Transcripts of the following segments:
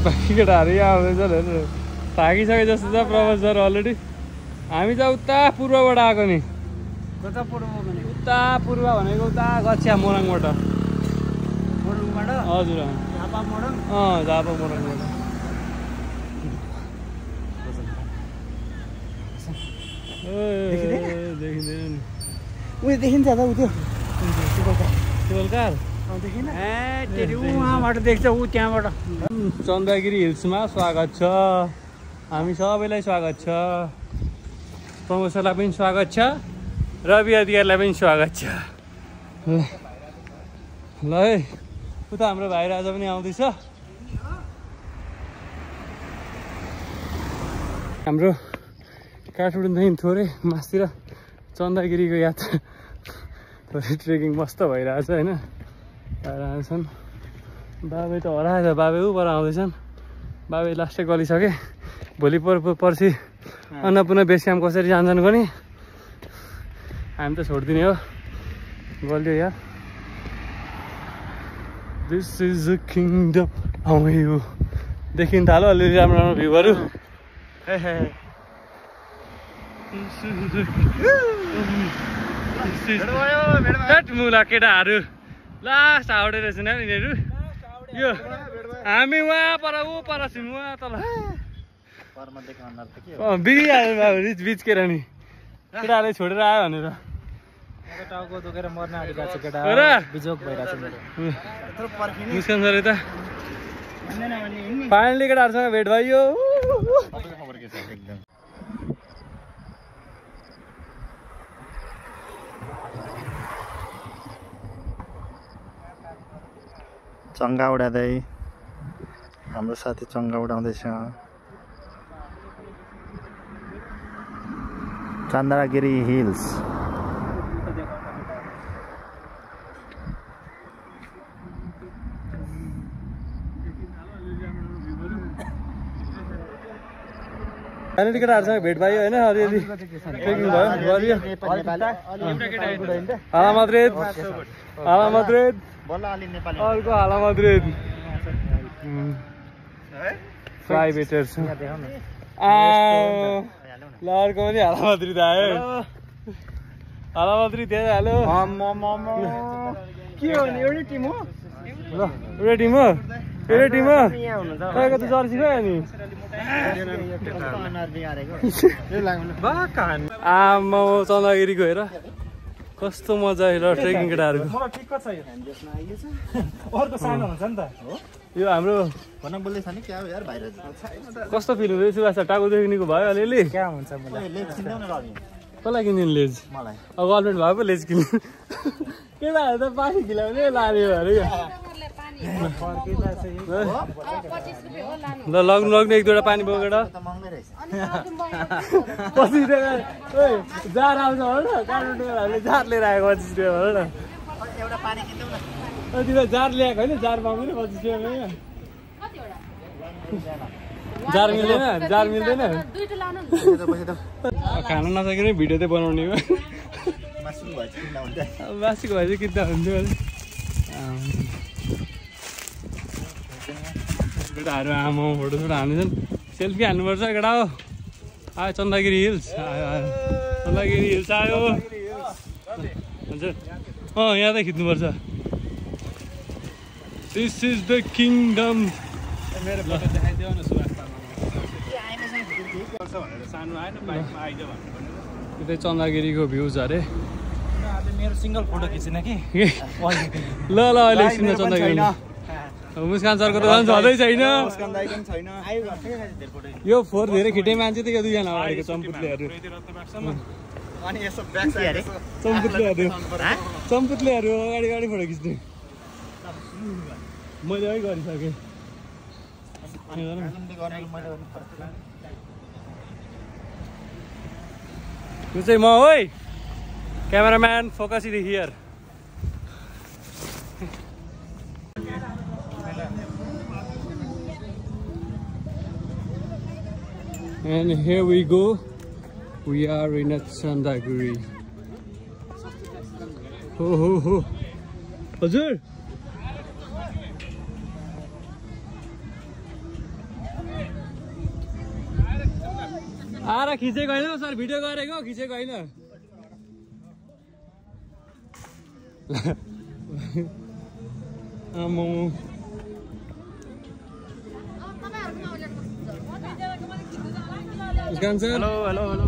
बाँकी केटाहरू यहाँ आउँदैछ हेर्नु थाकिसके जस्तो छ प्रभास सर अलरेडी हामी चाहिँ उता पूर्वबाट आएको नि कता पूर्व भने उता पूर्व भनेको उता गच्छा मोरङबाट मोरङबाट हजुर झापा मोरङ झापा मोरङबाट देखिँदैन उयो देखिन्छ त उ त्यो केवल कार देखिन उहाँबाट देख्छ ऊ त्यहाँबाट चन्द्रगिरी हिल्समा स्वागत छ हामी सबैलाई स्वागत छ प्रमोसरलाई पनि स्वागत छ रवि अधिकारीलाई पनि स्वागत छ ल है उता हाम्रो भाइ राजा पनि आउँदैछ हाम्रो काठमाडौँदेखि थोरै मासतिर चन्द्रगिरीको यात्रा थोरै ट्रेकिङ मस्त भइरहेछ होइन आइरहेछन् बाबे त हराएछ बाबे उपर आउँदैछन् बाबे लास्टै गलिसके भोलि पर्सि अन्नपूर्ण बेस क्याम्प कसरी जान्छन् पनि हामी त छोडिदिने हो गल्यो यार दिस इज अ किङडम आउँयो देखिन थाल्यो अलिअलि राम्रो राम्रो भ्यूहरू मुला केटाहरू लास्ट हाउडे रहेछ नि यिनीहरू यो हामी उहाँ पर ऊ पर छौँ उहाँ तल बिग्रिहाल्यो बाबु रिच बिचकेर नि केटाहरूले छोडेर आयो भनेर टाउको दुखेर मर्न आँटिरहेको छ केटा बिजोग भइरहेको छ मुस्कान सर यता फाइनली केटाहरूसँग भेट भयो चङ्गा उडाउँदै हाम्रो साथी चङ्गा उडाउँदैछ चन्द्रगिरी हिल्स फाइनली केटाहरूसँग भेट भयो होइन अलिअलि ट्रेकिङ भयो गरियो हालामाद्रेद अर्को हालामाद्रेद प्राइभेटर छ ल अर्को पनि हालामाद्रेद आयो हालामाद्रेद त्यहाँ हाल्यो के हो नि एउटै टिम हो ल एउटै टिम हो एउटै टिम हो तपाईँको त जर्सी खै अनि आमा चन्द्रगिरीको हेर कस्तो मजा हेर ट्रेकिङ केटाहरूको यो हाम्रो कस्तो फिल हुँदैछ सुभाष टाउको देखिनेको भयो अलिअलि कसलाई किनिदिनु लेज अब गर्लफ्रेन्ड भयो पो लेज किन्नु केटाहरू त पानी खिलाउने लाने अरे ल लग्नु एक दुईवटा पानी बोकेर 25 रुपियाँ जार आउँछ हो न काठमाडौँले जार लिएर आएको 25 रुपियाँ हो न त्यो जार ल्याएको होइन जार पाउँदैन 25 रुपियाँमा जार मिल्दैन खाना नसकेर भिडियो चाहिँ बनाउने हो मासुको भए चाहिँ किन्दा हुन्थ्यो केटाहरू आमा फोटो हाल्दैछन् सेल्फी हाल्नुपर्छ केटा हो आयो चन्द्रगिरी हिल्स चन्द्रगिरी हिल्स आयो हुन्छ यहाँ त खिच्नुपर्छ दिस इज द किङडम त्यतै चन्द्रगिरीको भ्यूज अरे मेरो सिंगल फोटो खिचेन कि ल अहिले एकछिन चन्द्रगिरी मुस्कान सरको त झन् छँदै छैन यो फोहोर धेरै खिटे मान्छे त यो दुईजना अगाडिको चम्पुत्लेहरू अगाडि फोटो खिच्ने मैले है गरिसकेँ यो चाहिँ म है cameraman focus it here And here we go. We are in a Chandagiri. Ho. Hazur. आएर खिचेको होइन सर भिडियो गरेको खिचेको होइन हेलो हेलो हेलो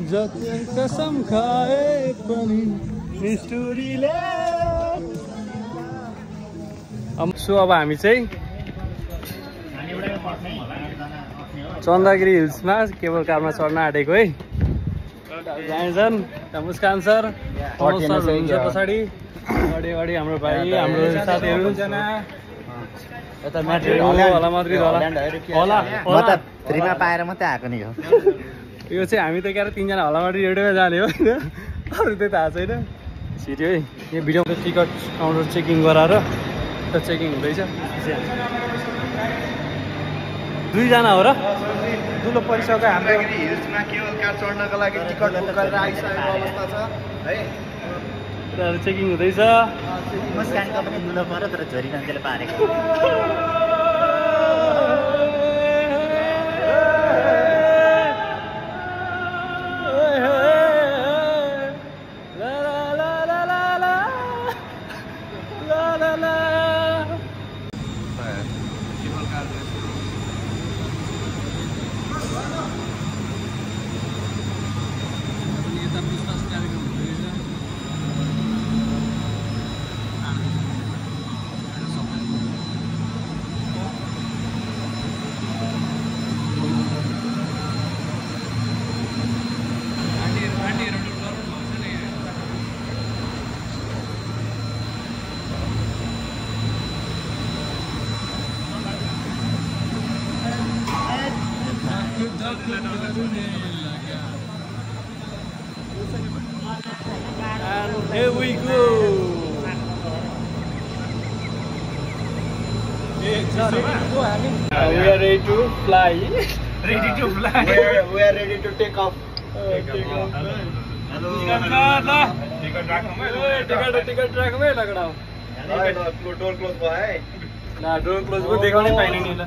जति कसम खाए पनि स्टोरीले सो अब हामी चाहिँ चन्दागिरी हिल्समा केबल कारमा चढ्न आँटेको है जान्छन् मुस्कान सर हुन्छ पछाडि अगाडि अगाडि हाम्रो भाइ हाम्रो साथीहरू यता म्याट्रिक होला मात्रै होला फ्रीमा पाएर मात्रै आएको नि हो यो चाहिँ हामी त क्या तीनजना होला मात्रै एउटैमा जाने हो होइन अरू त्यही थाहा छैन छिट्यो है यो भिडियोमा टिकट काउन्टर चेकिङ गराएर चेकिङ हुँदैछ 2 जना हो र दुलो परिसक्यो हाम्रो हिल्समा केवल कार चढ्नको लागि टिकट बुक गरेर आइसकेको अवस्था छ है चेकिङ हुँदैछ मुस्कानको पनि दुलो पर्यो तर झोरी मान्छेले पारेको And here we go. We are ready to fly. ready to fly. We are ready to take off. Hello. Ticket राख्नुमै लगडाऊ. डोर क्लोज भयो है ना डोर क्लोज को देखाउनै पाइने नि ल.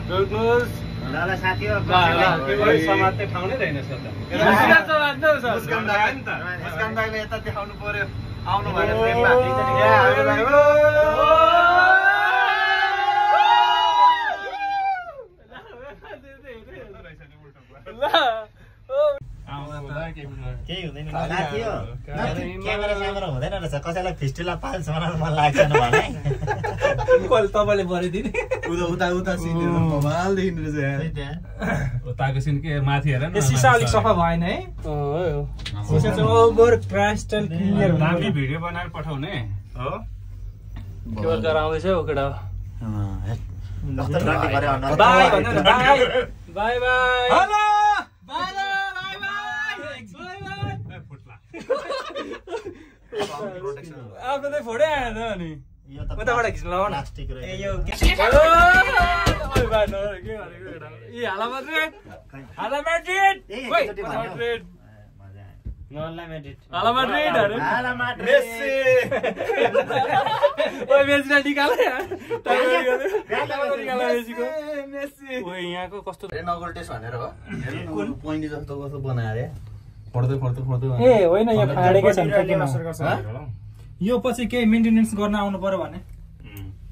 Door close. ल साथी हो केवल समात्ने ठाउँ नै रहेन सर. मुस्कान दाइले यता देखाउनु पर्यो आउनु भएन ट्रेनमा केही हुँदैन साथी हो क्यामेरा हुँदैन रहेछ कसैलाई फिस्टुला पाल्छ मलाई मन लाग्दैन भने तपाईँले भरिदिने उता सिनहरु कमाल देखिनु रहेछ यार उताको सिन के माथि हेर न सिसा अलिक सफा भएन है सिसा चाहिँ ओभर क्रास्टल क्लियर दामी भिडियो बनाएर पठाउने हो केवल गराउँदैछ हो केटा बाई बाई बाई हेलो आफ्नो त फोटै आएन अनि उताबाट खिच्नु लगाउन हाला मात्रै हाला म्याड्रिड हाला म्याड्रिड मेस्सी ओइ मेस्सीलाई निकाल यार मेस्सी ओइ यहाँको कस्तो इनअगुरल टेस्ट भनेर हो कुन पोइन्ट जस्तो कस्तो बनाएर फोड्दै ए होइन यहाँ फाडेकै छ यो पछि केही मेन्टेनेन्स गर्न आउनु पर्यो भने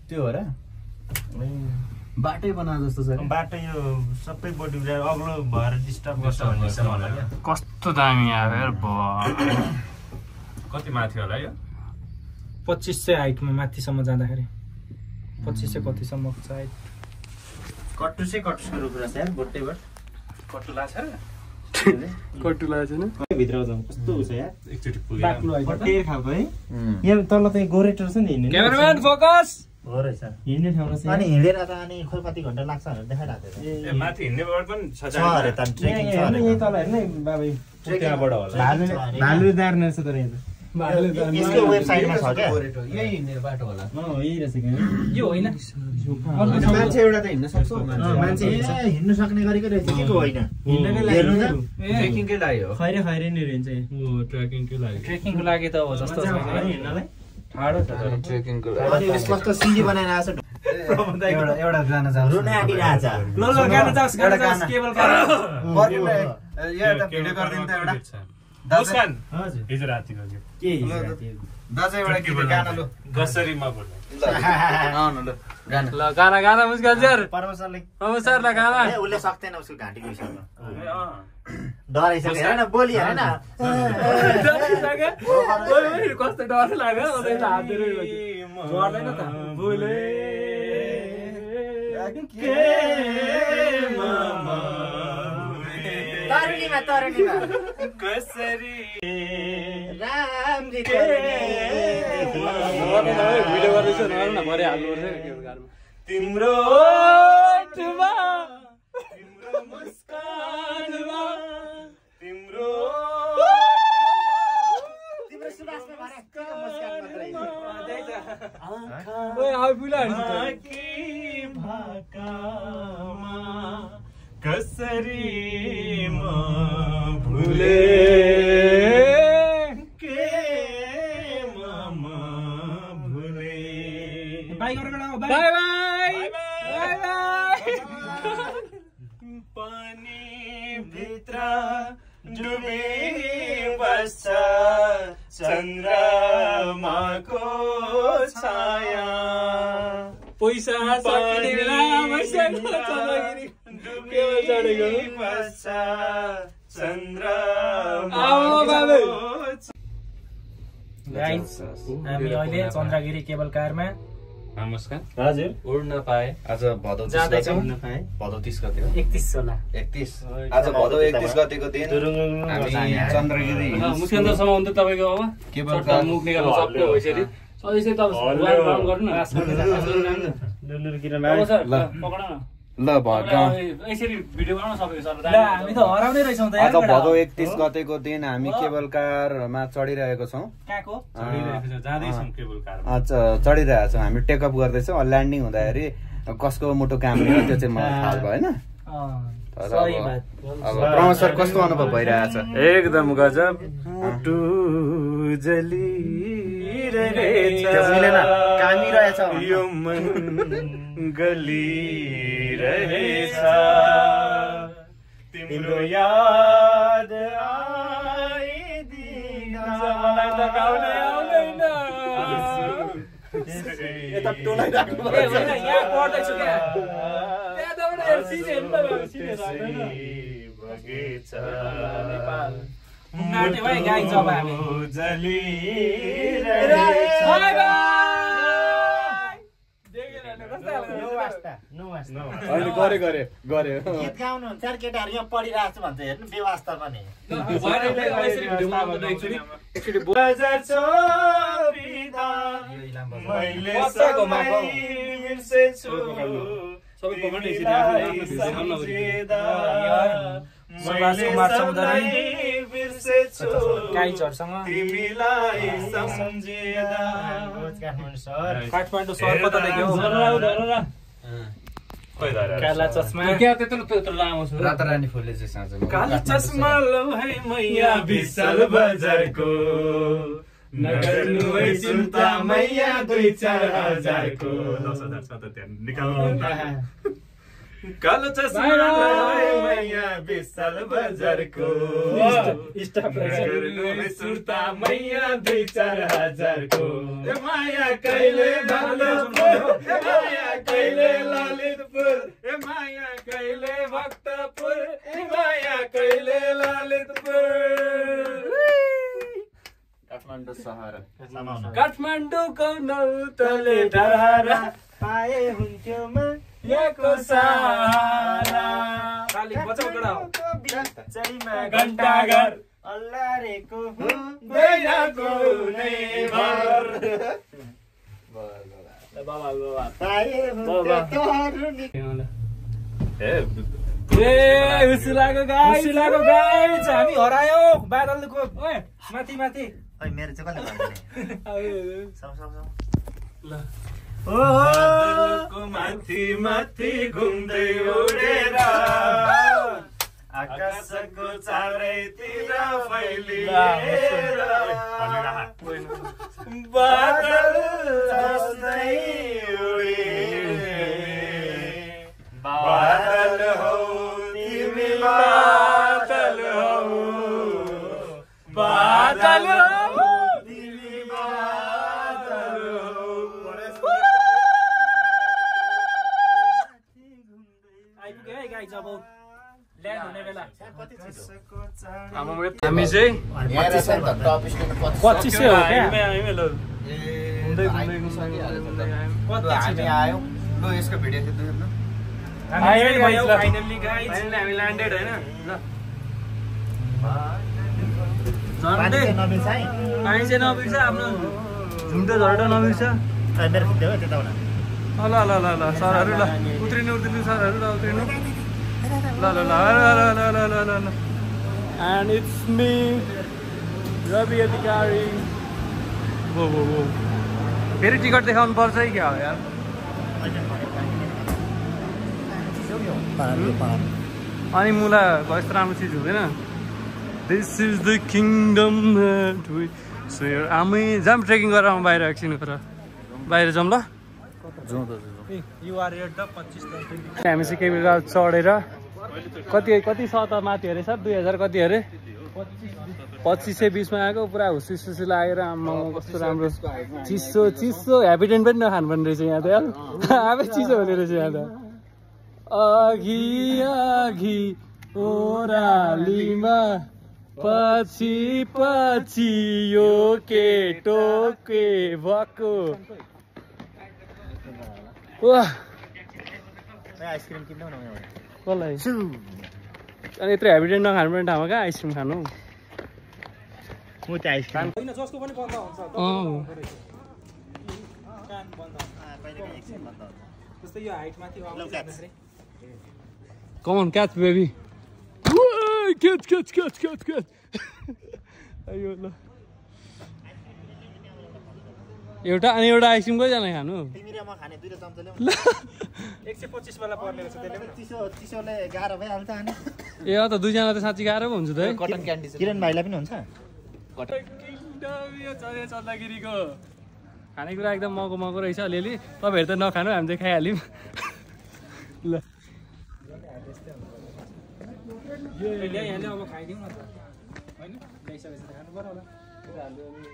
त्यो हो र बाटै बना जस्तो छ बाटो यो सबै बडी अग्लो भएर डिस्टर्ब गर्छ भन्ने छ मलाई कस्तो दामी यार कति माथि होला यो 2500 हाइटमा माथिसम्म जाँदाखेरि 2500 कतिसम्म छ हाइट कट्टुसको रुख रहेछ यार बोटेबाट कटुला छ कटुला छैन भित्र जाउँ कस्तो छ यार एकचोटी पुग्यो बाक्लो है बटेर खालको है यहाँ तल त गोरेटर छ नि हिँड्ने क्यामेराम्यान फोकस हो रहेछ हिँड्ने ठाउँ रहेछ अनि हिँडेर त अनि खोइ कति घण्टा लाग्छ भनेर देखाइरहेको थियो ए माथि हिँड्नेबाट पनि छ छ अरे त ट्रेकिङ छ अरे यही तल हेर्नु बाबा त्यहाँबाट होला भालु दार्ने रहेछ तर यहाँ यसको वेबसाइटमा छ क्या यही हिँड्ने बाटो होला यही रहेछ के यो होइन मान्छे एउटा त हिँड्न सक्छ मान्छे हिँड्न सक्ने गरेको रहेछ के को होइन हेर्नु त ट्रेकिङकै लागि हो खैरे नै रहन्छ ओ ट्रेकिङकै लागि ट्रेकिङको लागि त हो जस्तो हिँड्नलाई ठाडो छ ट्रेकिङको अनि कस्तो सिडी बनाएर आछ एउटा गाना जाऊ रुन आडिरहेछ ल गाना जाऊ केबल कार एउटा भिडियो गरिदिनु त एउटा मुस्कान हजुर हिजो रातिको के दसैँ एउटा के गाना ल गसरीमा बोल्नु ल गाना ल गाना गाना मुस्कान सर परमेश्वरले सर ल गाना ए उसले सक्दैन उसको घाँटी गइसक्यो डराइसक्यो हेर न बोली हेर न कस्तो डर लाग्यो हात गर्दैन त भुले तरुणीमा कसरी रामजी भिडियो गर्दैछु नगर्नु न भरे हाल्नु पर्छ तिम्रो ओठमा तिम्रो मुस्कानमा तिम्रो सुबासमा भरे मुस्कान मात्रै ओए आउ बुलाहरु भाकामा कसरी म भुले के म भुले बाइ गरेर बाइ बाइ बाइ बाइ पानी भित्र डुबी बस्छ चन्द्रमाको छाया पैसा सकिने बेला बसेको चन्द्रगिरी डुबी बस्छ चन्द्रमाको गाइस हामी अहिले चन्द्रगिरी केबल कारमा नमस्कार हजुर उड्न पाए आज भदौ 30 जाँदैछौँ भदौ 30 गते हो 31 होला 31 आज भदौ 31 गतेको दिन हामी चन्द्रगिरी मुस्केन्द्रसम्म हुन्छ तपाईँको अब केबल कार मुख निकाल्नु सबै भइसक्यो सधैँ तपाईँ काम गर्नु न ल पक्ड न ल यसरी भिडियो बनाउन सबै सर ल हामी त हराउने रहेछौँ त आज भदौ 31 गतेको दिन हामी केबल कारमा चढिरहेको छौं कहाँको जाँदैछौँ केबल कार चढिरहेको छौं हामी टेकअप गर्दैछौँ ल्यान्डिङ हुँदाखेरि कसको मुटु काम्ने हो त्यो चाहिँ मलाई थाहा भएन सही बात अब प्रमोसर कस्तो अनुभव भइरहेछ एकदम गजब मुटु जलिरहेछ कामिरहेछ यो मन गलिरहेछ तिम्रो याद आइदिन मलाई त गाउनै आउँदैन यता टोलाई राख्नु यहाँ पढ्दैछु क्या नाट्यो भाइ गाई जब हामी गरे गीत गाउनुहुन्छ केटाहरू यहाँ पढिरहेको छु भन्छ हेर्नु व्यवस्था पनि सुभाष कुमार चौधरी गाइजहरूसँग काठमाडौँ सहर कता देख्यो काला चस्मा राता रानी फुलले चाहिँ साँझ काला चस्मा लौ है मैया विशाल बजारको नगर्नु है चिन्ता मैया 2-4 हजारको 10,000 छ त त्यहाँ निकाल्नु कालो चस्मा लौ है मैया विशाल बजारको नगर्नु है सुर्ता मैया 2-4 हजारको ए माया कहिले भक्तपुर ए माया कहिले ललितपुर ए माया कहिले भक्तपुर ए माया कहिले ललितपुर काठमाडौँ सहर काठमाडौँको नौतले डाँडा पाए हुन्थ्यो म यको सारा काली बचाउ गडा चैमा घण्टाघर अल्लारेको दैराको नै भर पाए हुन्थ्यो तरुणी उसिलाको गाई हामी हरायो बादलको ओए माथि माथि ओइ मेरो चाहिँ कसले भन्दैन सब ल बादलको माथि माथि घुम्दै उडेर आकाशको चारैतिर फैलिएर बादल जस्तै उडे बादल हौ तिमी बादल हौ बादल हौ तिमी बादल हौ आइपुग्यो है गाई जब ल्यान्ड हुने बेला हामी चाहिँ 2500 हो क्या आयौँ ल यसको भिडियो खिच्नु फाइनल्ली गाइस हामी ल्यान्डेड हैन ल झन्डै पानी चाहिँ नबिर्छ आफ्नो झुम्टो झर्टो नबिर्छ मेरो खिच्दै हो त्यताबाट ल ल ल ल सरहरू ल उत्रिनु सरहरू ल उत्रिनु ल ल ल ल ल ल ल and it's me Ravi Adhikari wo फेरि टिकट देखाउनु पर्छ है क्या हो यार अनि मुला यस्तो राम्रो चिज हुँदैन this is the kingdom so हामी जाम ट्रेकिङ गरेर आउँ बाहिर एकछिन बाहिर जाउँ ल हामी चाहिँ केही बेला चढेर कति सत माथि अरे सर 2000 कति अरे 2520 मा आएको पुरा हुसुसुसु लागेर आम्मा कस्तो राम्रो चिसो ह्याप्पीडेन्ट पनि नखानुपर्ने रहेछ यहाँ त यार आफै चिसो हुने रहेछ यहाँ त अघि अघि ओरालीमा पछि यो केटो के भएको आइसक्रिम किन्नु न कसलाई अनि यत्रो ह्याप्पीडेन्ट नखानुपर्ने ठाउँमा कहाँ आइसक्रिम खानु म त आइसक्रिम होइन जसको पनि बन्द हुन्छ जस्तै यो हाइट माथि आउँदाखेरि Come on, catch, baby. Catch. अयो ल एउटा आइसक्रिम कतिजना खानु तिमी र म खाने दुईटा चम्चा ल्याउ 125 वाला पर्ने रहेछ त्यसले पनि चिसोले गाह्रो भइहाल्छ अनि ए त दुईजना त साँच्चै गाह्रो पो हुन्छ त है कटन क्यान्डी किरण भाइलाई पनि हुन्छ चन्दागिरीको खानेकुरा एकदम मको रहेछ अलिअलि तपाईँहरू त नखानु हामी चाहिँ खाइहाल्यौँ ल अब खाइदिउँ न त होइन ल्याइसकेपछि त खानु पर्यो होला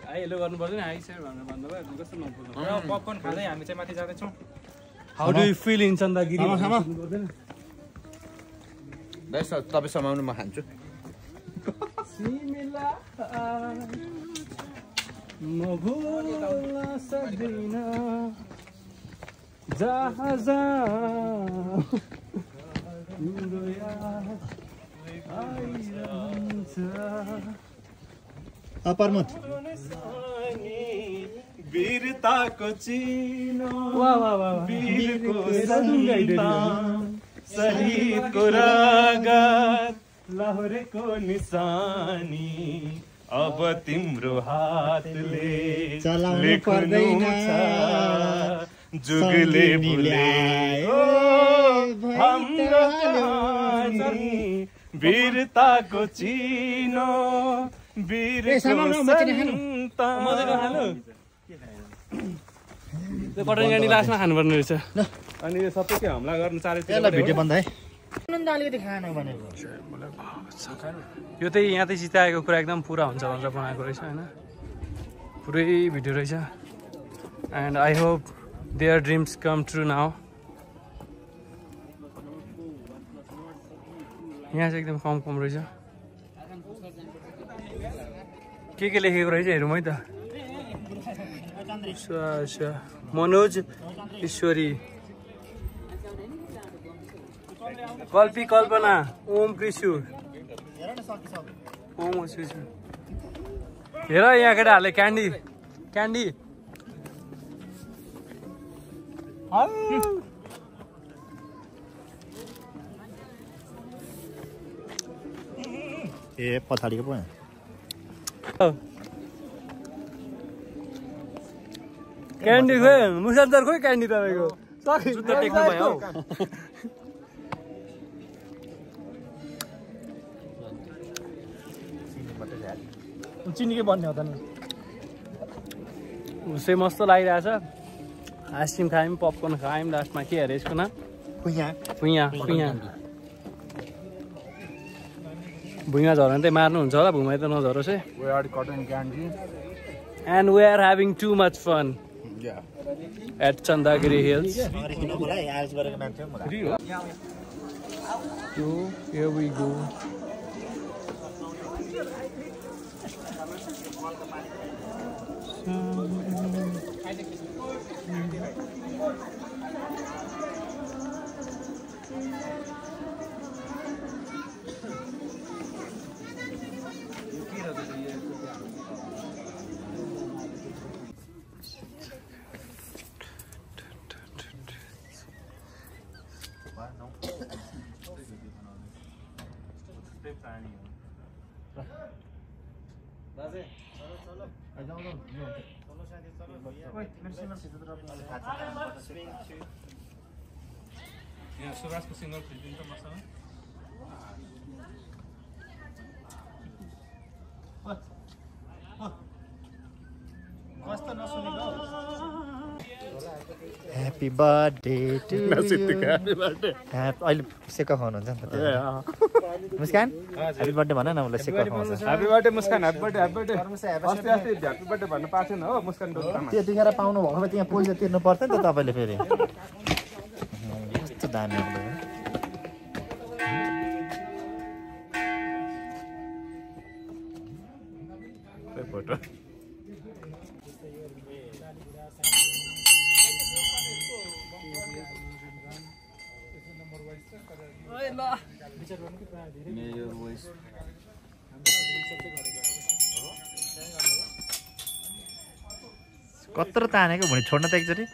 हाइलो गर्नु पर्दैन हाई सेयर भनेर भन्दा भयो कस्तो नपर्छ पपकर्न खाँदै हामी चाहिँ माथि जाँदैछौँ how do you feel in Chandragiri तपाईँ समाउनु म खान्छु म भुल्न सक्दिन जहाँ प्रमोद वीरताको चिनो वीरको शहीदको रगत लहरेको निशानी अब तिम्रो हातले चलाउनु पर्दैन जुगले बुलायो हाम्रो कहानी वीरताको चिनो कटन क्यान्डी लास्टमा खानुपर्ने रहेछ अनि यो सबै के हमला गर्न चारैतिर भिडियो बन्द है अलिकति खानु भनेको यो चाहिँ यहाँ चाहिँ चिताएको कुरा एकदम पुरा हुन्छ भनेर बनाएको रहेछ होइन पुरै भिडियो रहेछ and I hope their dreams come true now यहाँ चाहिँ एकदम कम रहेछ के लेखेको रहेछ हेरौँ है त मनोज ईश्वरी कल्पी कल्पना ओम कृषु ओम कृषु हेर यहाँ केटाहरूले क्यान्डी ए पछाडिको पो क्यान्डी खोइ मुसान्तर खोइ क्यान्डी तपाईँको जुत्ता टेक्नु भयो हौ चिनी के बन्ने हो त उसै मस्त लागिरहेछ आइसक्रिम खायौँ पपकर्न खायौँ लास्टमा के अरे यसको नाम भुइँया झर्न चाहिँ मार्नुहुन्छ होला भुइँमा त नझरोस् है and we are having too much fun at Chandagiri Hills. So here we go. यहाँ सुभाषको सिङ्गल खिचिदिनु त मसँग कस्तो नसुनेको ह्यापी बर्थडे टु यु अहिले सेका खुवाउनुहुन्छ नि त मुस्कान ह्यापी बर्थडे भन न मलाई सेका खुवाउँछ ह्यापी बर्थडे मुस्कान ह्यापी बर्थडे अस्ति ह्यापी बर्थडे भन्नु पाएको थिएन हो मुस्कान त्यतिखेर पाउनु भएको भए त्यहाँ पैसा तिर्नु पर्थ्यो नि त तपाईँले फेरि कस्तो दामी फोटो कत्रो तानेको भुँडी छोड्न त एकचोटि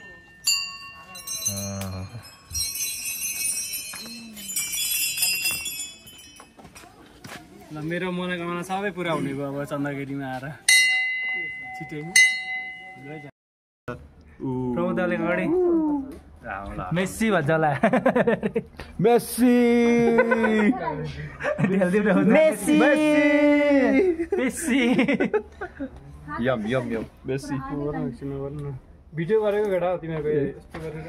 ल मेरो मनोकामना सबै पुरा हुने भयो अब चन्दागिरीमा आएर छिटै प्रौदाले गरे मेस्सी भजला मेस्सी मेस्सी मेस्सी यम यम यम मेस्सी भिडियो गरेको केटा हो तिमीहरूको यस्तो गरेर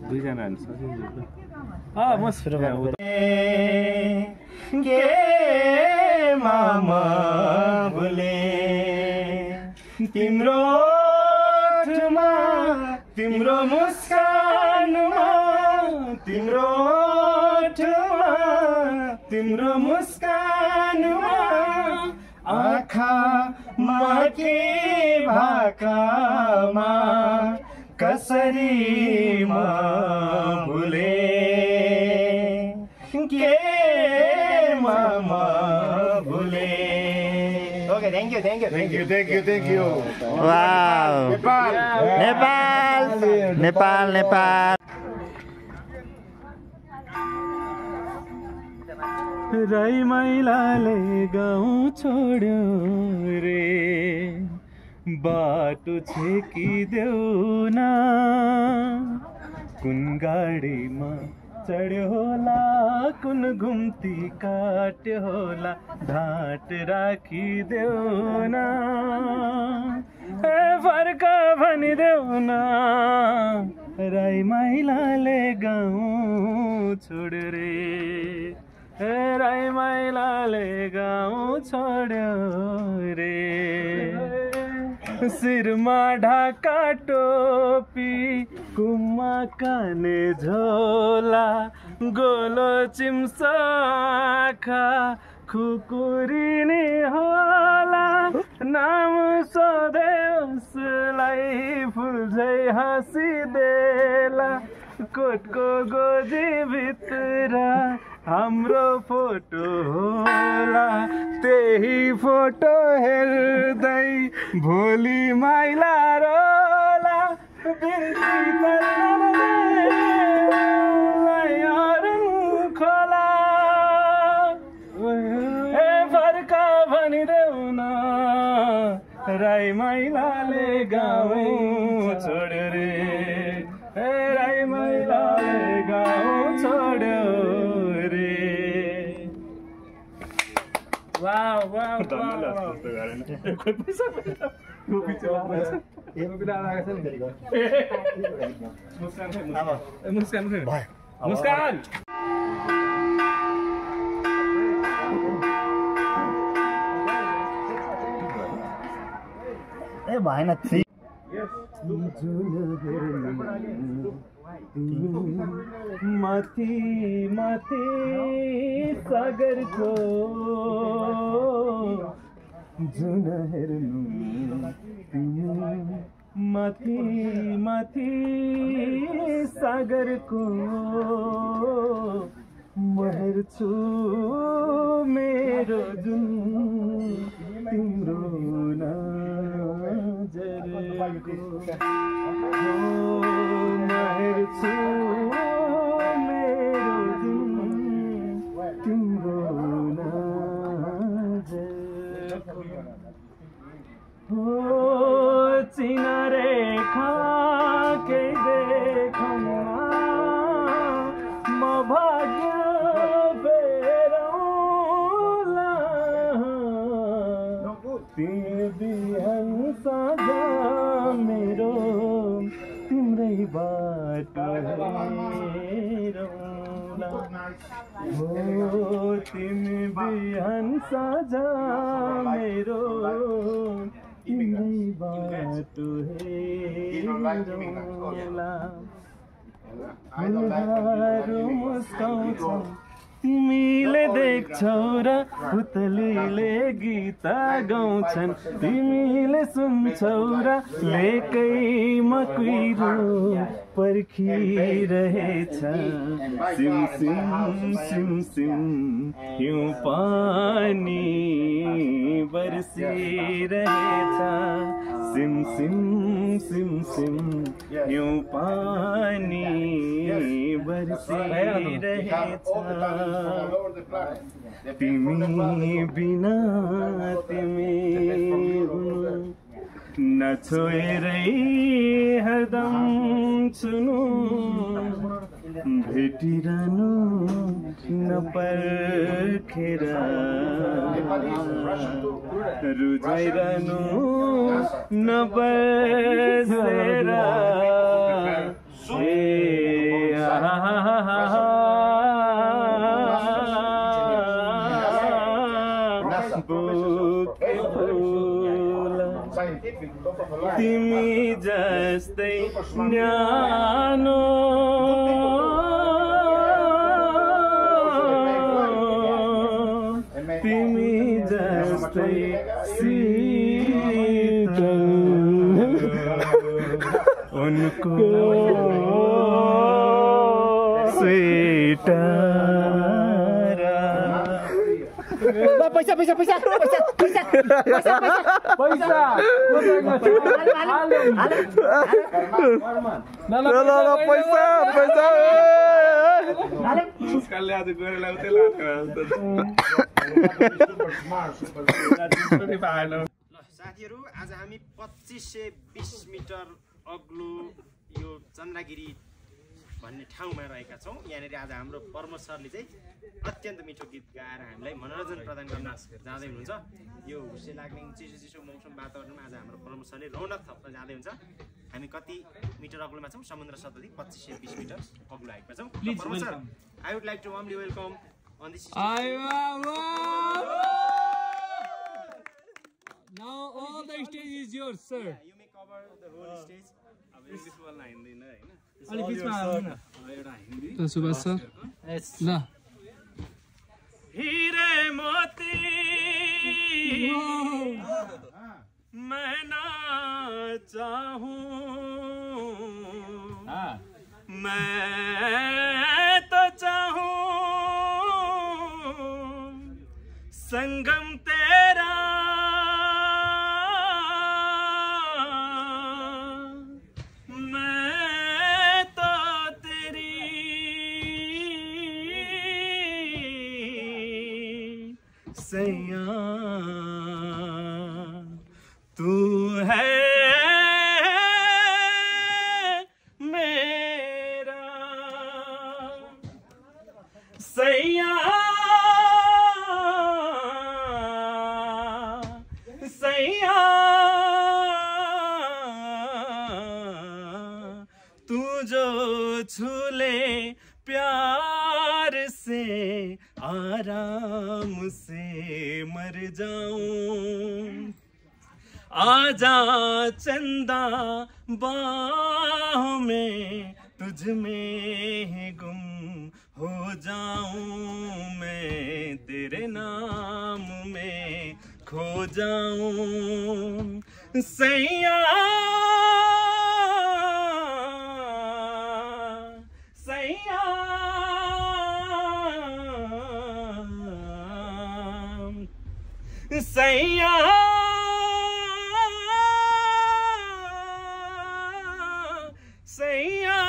दुईजना मामा बोले तिम्रो तिम्रो मुस्कानमा तिम्रो मुस्कानमा आँखामा के भाकामा कसरी म भुले के मामा भुले okay thank you wow Nepal Rai मैलाले गाउँ छोड्यो रे बाटो छेकिदेऊ न कुन गाडीमा चढ्यो होला कुन घुम्ती काट्यो होला ढाँट राखिदेऊ न फर्क भनिदेऊ न राई माइलाले गाउँ छोड्यो रे राई माइलाले गाउँ छोड्यो रे सिरमा ढाका टोपी कुम्मा काने झोला गोलो चिम्सो आँखा खुकुरिने होला नाम सोधे उसलाई फुल्झै हाँसिदेला कोटको गोजी भित्र हाम्रो फोटो होला त्यही फोटो हेर्दै भोलि माइला रोला खोला ए फर्का भनिदेऊ न राई माइलाले गाउँ छोड्यो रे राई माइलाले मुस्कान ए भएन थ्री माथि माथि सागरको जुन हेर्नु माथि माथि सागरको म हेर्छु मेरो जुन तिम्रो नजरको म हेर्छु मेरो जुन तिम्रो नजरको हो चिनारेखा के देखौँ म भाग्य फेरौँला तिमी बिहान साँझ मेरो तिम्रै बाटो हेरौँला हो तिमी बिहान साँझ मेरो तिम्रै बाटो हेरौँला फुलहरू मुस्काउँछौ तिमीले देख्छौ र पुतलीले गीत गाउँछन् तिमीले सुन्छौ र लेकैमा कुहिरो पर्खिरहेछ सिम सिम सिम सिम हिउँ पानी बर्सिरहेछ सिम सिम सिम सिम हिउँ पानी बर्सिरहेछ तिमी बिना तिमी नछोएरै हरदम छुनु भेटिरहनु नपर्खेर रुझाइरहनु नबसेर तिमी जस्तै न्यानो तिमी जस्तै शीतल उनको स्वेटर पैसा पैसा पैसा पैसा पैसा पैसा पैसा साथीहरू आज हामी 2520 मिटर अग्लो यो चन्द्रगिरी भन्ने ठाउँमा रहेका छौँ। यहाँनिर आज हाम्रो प्रमोद सरले चाहिँ अत्यन्त मिठो गीत गाएर हामीलाई मनोरञ्जन प्रदान गर्न जाँदै हुनुहुन्छ। यो हुस्से लाग्ने चिसो चिसो मौसम वातावरणमा आज हाम्रो प्रमोद सरले रौनक थप्न जाँदै हुन्छ। हामी कति मिटर अग्लोमा छौँ? समुद्र सतहदेखि 2520 मिटर अग्लो आएका छौँ। Pramod sir, I would like to warmly welcome on this stage. Now all the stage is yours, sir. Yeah, you may cover the whole stage. अब इङ्ग्लिस बोल्न हिँड्दैन हैन? अलि बिचमा आउनु न। एउटा हिन्दी। त सुभाष सर। ल। हीरे मोती मैं ना चाहूं मैं तो चाहूं संगम तेरा मैं तो तेरी सैया तू है मेरा सैया तू जो छूले प्यार से आराम से मर जाऊं आजा चंदा बाहों में तुझ में गुम हो जाऊं मैं तेरे नाम में खो जाऊं सैया सैया सैया सैया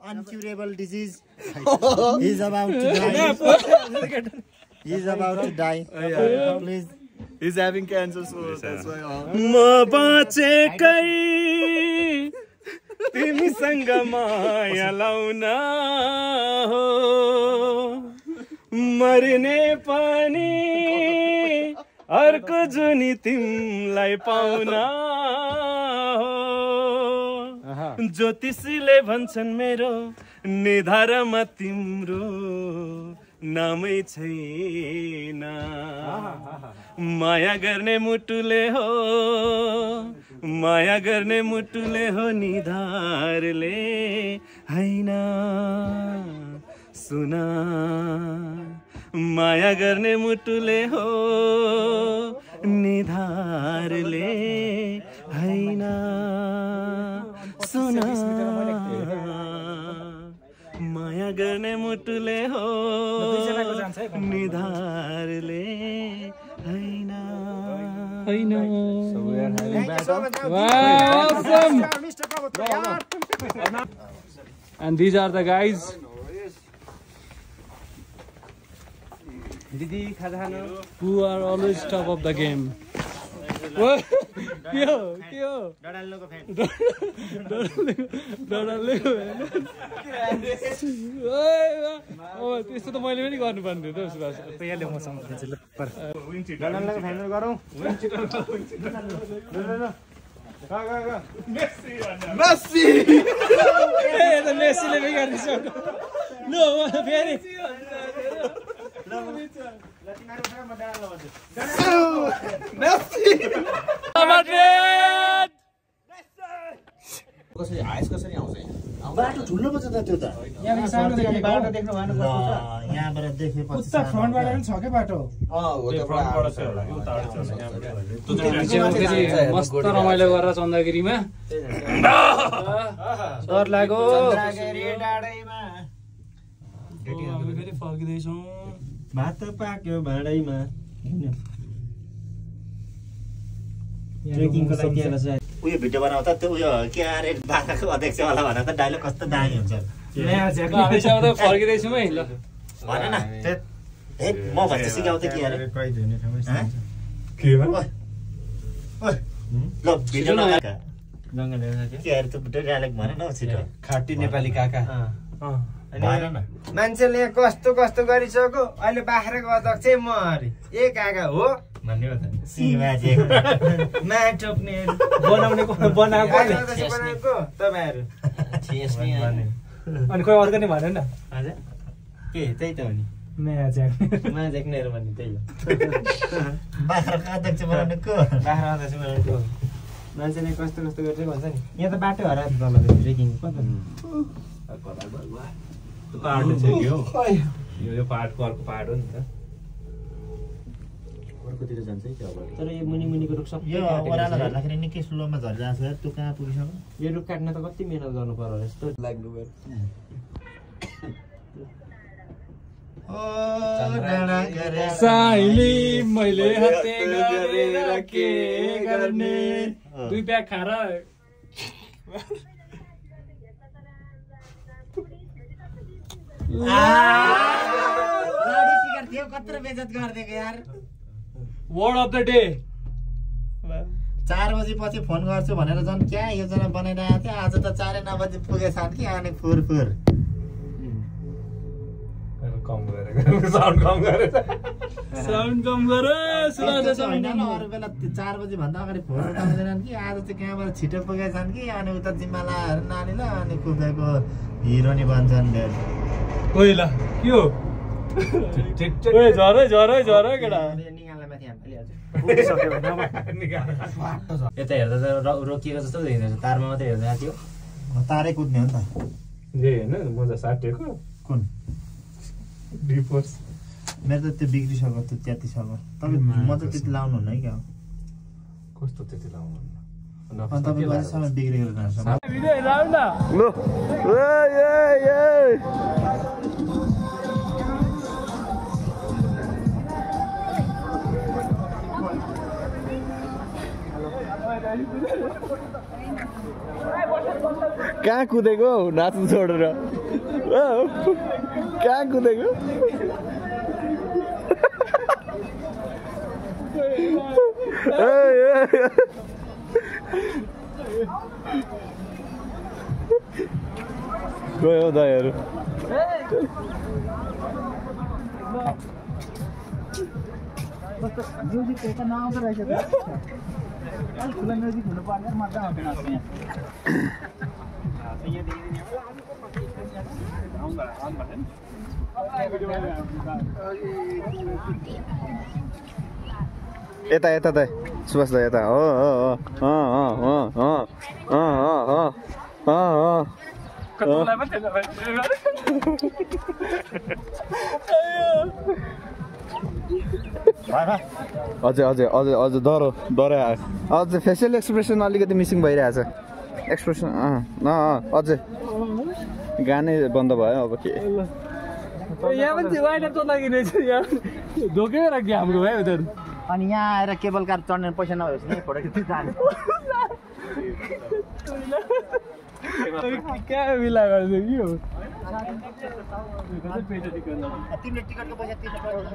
Uncurable disease. He's about to die. He's about to die. Please. He's having cancer, so that's why. म बाँचेकै तिमीसँग माया लाउन हो मर्ने पनि अर्को जुनी तिमीलाई पाउन हो ज्योतिषीले भन्छन् मेरो निधारमा तिम्रो नामै छैन माया गर्ने मुटुले हो माया गर्ने मुटुले हो निधारले हैन सुना माया गर्ने मुटुले हो निधारले हैन सुना माया गर्ने मुटुले हो निधारले हैन हैन Awesome. And these are the guys who are always top of the game. What? Yo. त्यस्तो त मैले पनि गर्नुपर्ने थियो सुभाष यहाँले म सम्झिन्छु ल पर डलालको फाइनल गरौँ Messi! मेसीले बिगार्दैछ लो फेरि बाटो ठुलो पो छ त त्यो त बाटो देख्नु भएन यहाँबाट देखेपछि उता फ्रन्टबाट पनि छ के बाटो मस्त रमाइलो गरेर चन्दागिरीमा सर लाग्यो फेरि फर्किँदैछौँ भात पाक्यो भाँडैमा ट्रेकिङको लागि त्यहाँ उयो भिडियो बनाउँदा त्यो उयो के अरे बाख्राको अध्यक्षवाला भनेर त डाइलग कस्तो दामी हुन्छ फर्किँदैछौँ है ल भन न ए म भन्छ सिकाउँदै के अरे ल भिडियो लगाएका के अरे त्यो डाइलग भन न छिटो खाटी नेपाली काका मान्छेले यहाँ कस्तो कस्तो गरिसक्यो अहिले बाख्राको अध्यक्ष म अरे ए काका हो भन्ने हो त मा टोक्ने बनाएको तपाईँहरू अनि कोही अर्को नि भन न के त्यही त हो नि मा ज्याक्नेहरू भन्ने त्यही हो बाख्राको अध्यक्ष बनाउनु को बाख्रा अध्यक्ष बनाएको मान्छेले कस्तो कस्तो गर्छ भन्छ नि यहाँ त बाटो हरायो त तल ट्रेकिङ पहाड छ कि हो यो पहाडको अर्को पहाड हो नि त अर्कोतिर जान्छ है त्यो अब तर यो मुनि मुनिको रुख सबै यो ओरालो झर्दाखेरि निकै स्लोमा झरिरहेको छ त्यो कहाँ पुगिसक्यो यो रुख काट्न त कति मेहनत गर्नु पर्यो यस्तो लाग्नु भयो साइली मैले हत्या गरेर के गर्ने दुई प्याक खाएर लाउडस्पिकर थियो कत्रो बेइज्जत गरिदिएको यार वर्ड अफ द डे 4 बजेपछि फोन गर्छु भनेर झन् क्या योजना बनाइरहेको थियो आज त 4:09 बजे पुगेछ कि अनि फुर साउन्ड कम गरे अरू बेला 4 बजे भन्दा अगाडि फोन उठाउँदैनन् कि आज चाहिँ कहाँबाट छिटो पुगेछन् कि अनि उता जिम्मालाहरू नानीलाई अनि कुदेको हिरोनी बन्छन् ओइला के हो ओए झरै केटा यता हेर्दा त रोकिएको जस्तो देखिँदैछ तारमा मात्रै हेर्दै थियो तारै कुद्ने हो नि त होइन मजा साटेको कुन डिफोर्स मेरो त त्यो बिग्रिसक्यो त्यो च्यातिसक्यो तपाईँ म त त्यति लाउनु हुन्न है क्या कस्तो त्यति लाउनु अनि तपाईँ अझैसम्म बिग्रेको रहेछ कहाँ कुदेको नाच्नु छोडेर कहाँ कुदेको गयो दाइहरू यता दाइ सुभाष दाइ यता हो अझ डरै आयो अझ फेसियल एक्सप्रेसन अलिकति मिसिङ भइरहेछ एक्सप्रेसन अझै गानै बन्द भयो अब के यहाँ पनि वाइडर चल्दाखेरि रहेछ यहाँ धोकै राख्यो हाम्रो है उता अनि यहाँ आएर केबल कार चढ्ने पैसा नभएपछि नि फोटो खिच्दै जाने क्या मिला गर्छ कि हो तिमीले टिकटको पैसा तिर्नु पर्छ